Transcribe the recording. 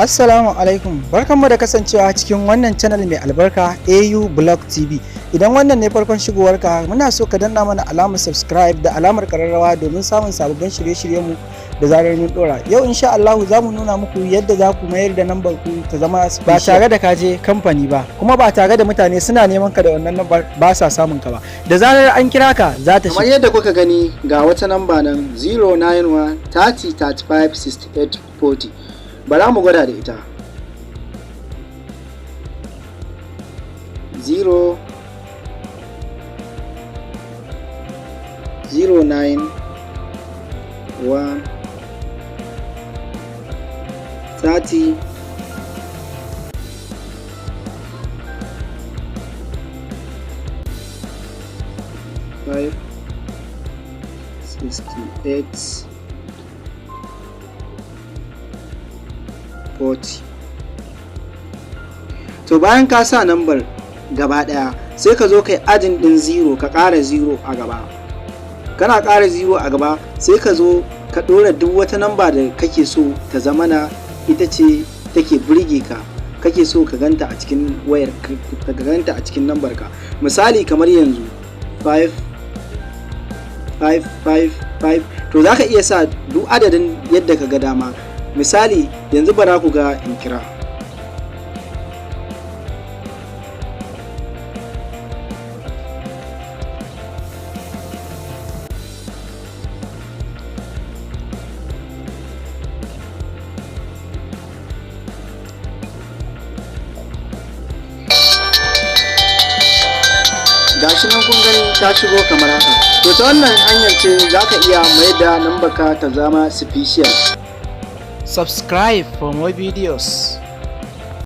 Assalamu alaikum, barkanmu da kasancewa cikin wannan channel mai albarka, AU Blog TV. Idan wannan ne farkon shigowarka, muna so ka danna mana alamar subscribe da alamar kararrawa domin samun sababbin shirye-shiryenmu da zarar mun dora. Yau insha Allah za mu nuna muku yadda za ku mayar da nambar ku ta zama ba tare da kaje kamfani ba, kuma ba tare da mutane suna neman ka da wannan nambar ba sa samun ka ba. Da zarar an kira ka, za ta Kamar yadda kuka gani, ga wata namba nan, 091 30 35 68 40. Bara mu gwada da ita. 0 0 9 1 30 5 68 40. To, bayan ka sa nambar gaba daya, sai ka zo kai adding din 0, ka ƙara 0 a gaba. Kana ƙara 0 a gaba, sai ka zo ka ɗora duk wata namba da kake so ta zamana ita ce take burge ka, kake so ka ganta a cikin wayar ka, ganta a cikin nambar ka. Misali, kamar yanzu 5 5 5 5. To, za ka iya sa duk adadin yadda ka ga dama. Misali, yanzu bara ku ga in kira. Gashi nan kun gani, ta shigo kamar haka. To, ta wannan hanyar ce za ka iya mai da nambarka ta zama special. Subscribe for more videos.